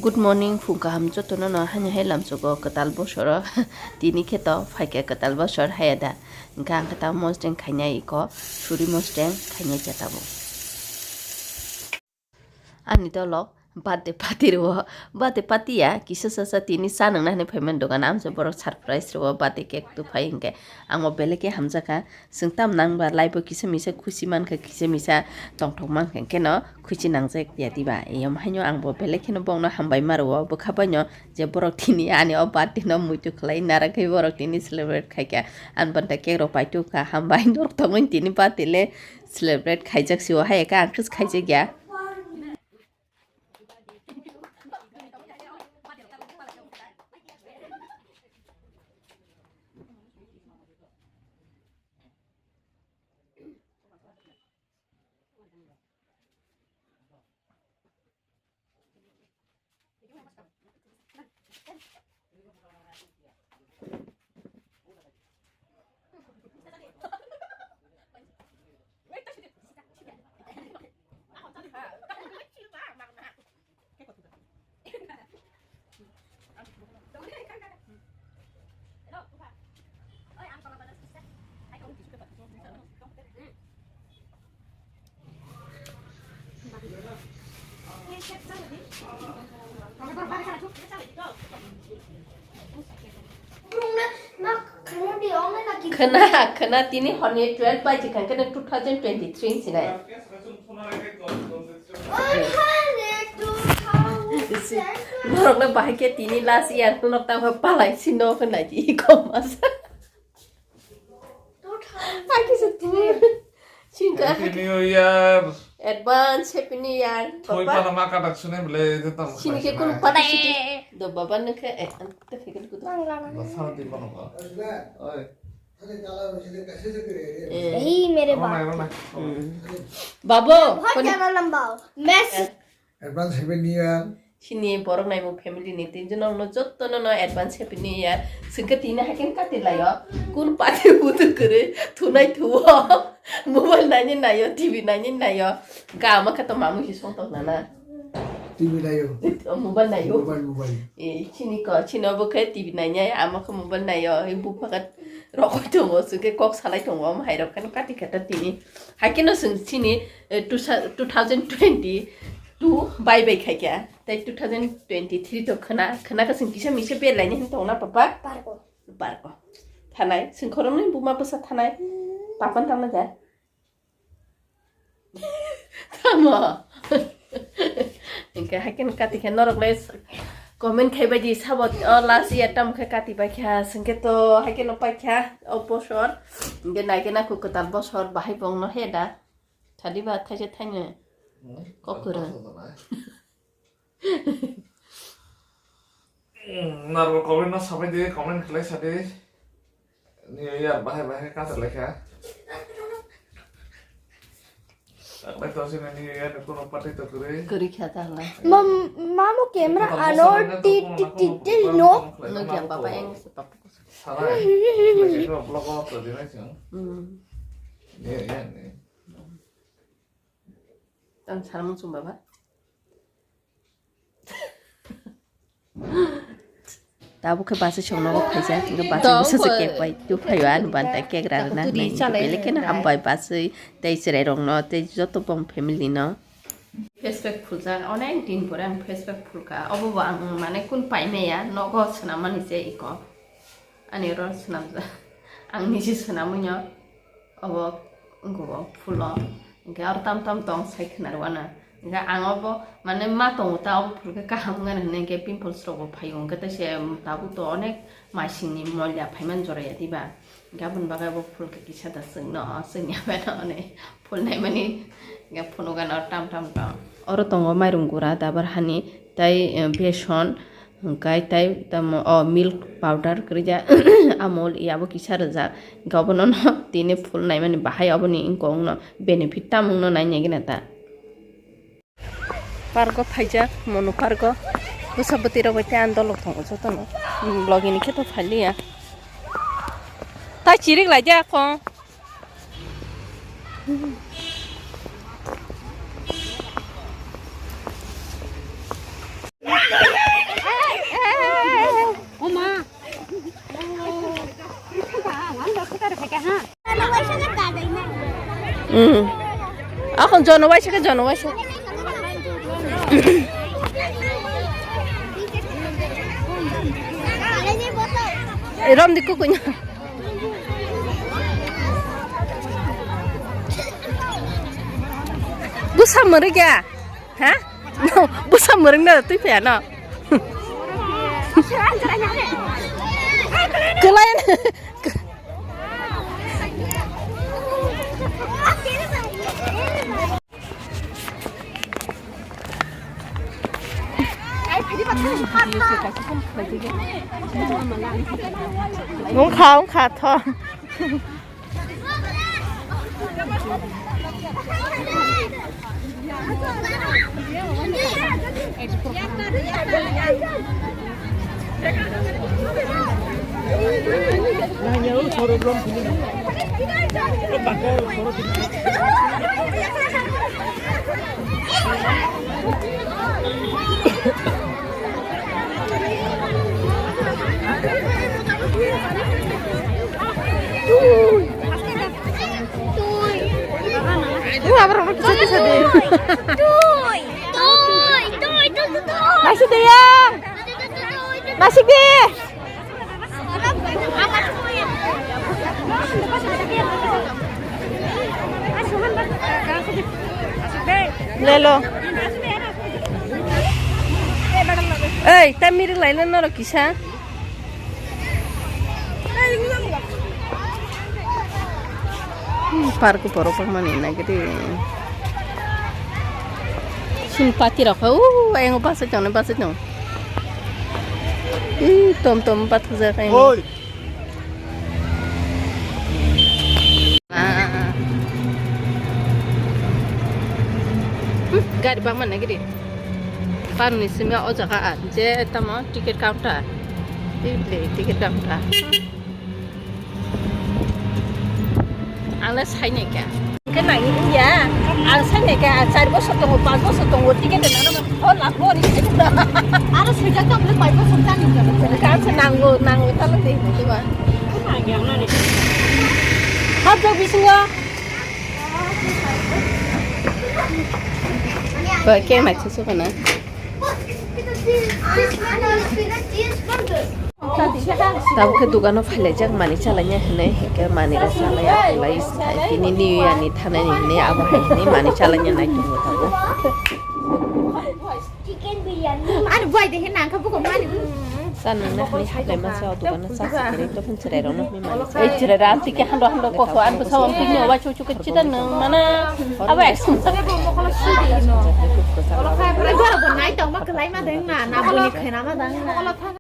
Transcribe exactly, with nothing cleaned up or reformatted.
Good morning, phung kaham jotono no, hani hai lamsogo kwtal bosoro. Tini khe to phaikha kwtal bosor haya da. Hwnkhe ang khe ta mosdeng khainai iko, suri mosdeng khainai cha tabuk. Ani dolok birthday party rwo, birthday party ya, kisa sasa tini cha nangna hinwi phaimani dogan, amsa borok surprise rwo, birthday cake tuphai hwnkhe. Ang bo belai khe hamjakha, chwng tam nang ba life o kisa misa khusi mankha, kisa misa tongthok mankha, hwnkhe no khusi nangjak ya diba? Eyom haino ang bo belai kheno bongno hambai ma rwo, bwkha baino je borok tini ani o birthday no muitu khlai nara khe borok tini celebrate khaikha, ani banta cake rok paitokha, hambai norok tongmani tini birthday le celebrate khaijak si o, hai khe ang khe khaijak ya. Khwna, khwna, tini horni twelve baji khan khe two thousand twenty-three sinai. Norokno bahai khe tini last year norok tamo palai si no khwna di ko masa. Happy New Year. Advance Happy New Year. Thoi pala ma katak sune bole je tam. Sini ke kun pada sini. Do baba nang ke eh anta fikir kudu. Basa di kono ba. Oi. Hi mere ba. Rona, rona. Babo. Bahut jana lamba. Mes. Advance Happy New Year. Sini borok naimung family ni tinjon no jotto no no advance Happy New Year. Sengke tini hakin kati layo. Kun pati butu kere thunai thuo. Mobile nani nayo, T V nani nayo. Ga ma kato mamu hi song tong nana. T V nayo. Mobile nayo. Mobile, mobile. Eh, sini ko, sini obo khe T V nanya, ama khe mobile nayo. Ibu pakat rokoi tongo, sengke kok salai tongo. Omo hai rok khe kati kata tini. Haikeno seng sini eh, two sa-, two thousand twenty-two bye bye khaikha. Tei two thousand twenty-three to khwna, khwna ka sing kisa misa berlaini hin tongna papa? Bargo. Bargo. Thanai, sing khoroknwi buma bwsa thanai. Papan tangna ja. Tamo. Hingke haikhe kati khe norok le comment khai bai di sabo o last year tam khe kati bai kha singke to haikhe no pai kha o bosor. Hingke naikhe nakhu kwtal bosor bahai bongno he da. Sadi ba thaise thaini. Hmm, kok kwrwng. Kok kwrwng. Hmm, narwk comment no sabai di, comment khlai sadi. New Year bahai bahai kasa lekha. Taklai to sini New Year ni kuno party to kwrwi. Kwrwi kha taklai. Mam-, mamu camera ano ti ti ti ti no. No kya papa yang se papa. Sarai. Lagi ko vlog ko to di nai sing. Hmm. New Year ni. Tang sarmung sung baba. Tabuk khe bus song nogo phaijak, hingke bus busa se cake bai tubuphaio, ani banta cake rarwna hinwi belai kheno hambai bus tei chwrairokno tei joto bong family no. Face pack phuljak, onek din pore ang face pack phulkha, obo bo ang mane kun paimaya nogo swnammani se iko. Ani oro swnamjak. Ang niji swnamwi no obo wngkha o phulo. Hwnkhe aro tam tam tong sai khwna rwna. Hwnkhe ang obo mane ma tongo ta obo phulkhe kaham wngmani hwnwi hwnkhe pimples rokbo phaio. Hwnkhe tei se tabuk to onek maisingni molya phaimani joraya diba. Hwnkhe aboni bagwi obo phulkhe kisa da chwngno chwngya phano hwnwi phulnaimani hwnkhe phunukgano tam tam tong. Oro tongo mairum gura dabar hani tei, eh, beson. Hwnkhe tei tamo o milk powder kwrwija Amul yabo kisa rwjak. Hwnkhe obono no tini phulnaimani bahai oboni wngkha wngno benefit tamo wngno nainai gina ta. Park o phaijak, mono park o. Bwsa bwtwi rok bai tei ani dolok tongo jotono. Logi ni khe to phailiya. Tai chirik lai de akho. Hmm. Akhon jono waisa khe jono waisa. Rom di kukunya. Busa mori kya? Ha? No, busa mori na tui pya no. Kelain. Wngkha, wngkha, tho. Tui. Tui, abar orang kisah kisah deh. Tui, tui, tui, tui, tui, tui. Masih deh, Yang. Masih deh. Lelo. Ei, tamiri laila norok kisa. Hmm, park borok mani nagidi. Sini pati rok, uh, ayang basa jang, basa jang. Ih, tom tom bat kujak ayang. Oi. Ah. Hmm, gari bangma nagidi. Parni simi o jaga a, je tamo ticket counter. Ticket, ticket counter. Ang le sainai kha. Hwnkhe nai wngya. Ang sainai kha, char bosor tongo, panch bosor tongo, ticket rwnano. O lak bo ni ticket rwna. Aro swijak tong le pai bosor tani. Kaisa nango, nango talo de hinwi ba. Habjak bisingo. Ba, khe mai susu kana? Tabuk khe dukano phailaijak mani chalaina hinwi, hinkhe mani rok chalai akolai, tini new year ni thanani hinwi abo hai hinwi mani chalaina nai tongo tabuk. Ani bai de hinna ang kha buko mani. Chana na hinwi haklai ma sa o dukano sa sa kwrwi to phun chwrai rok no hinwi mani. Ei chwrai rok amtwi khe hando hando kok kok ang bwsa o amtwi ni obai chuchuk khe chida nang mana. Abo action. Oro bo nai tong ma kwlai ma deng na, na boni khena ma dang na.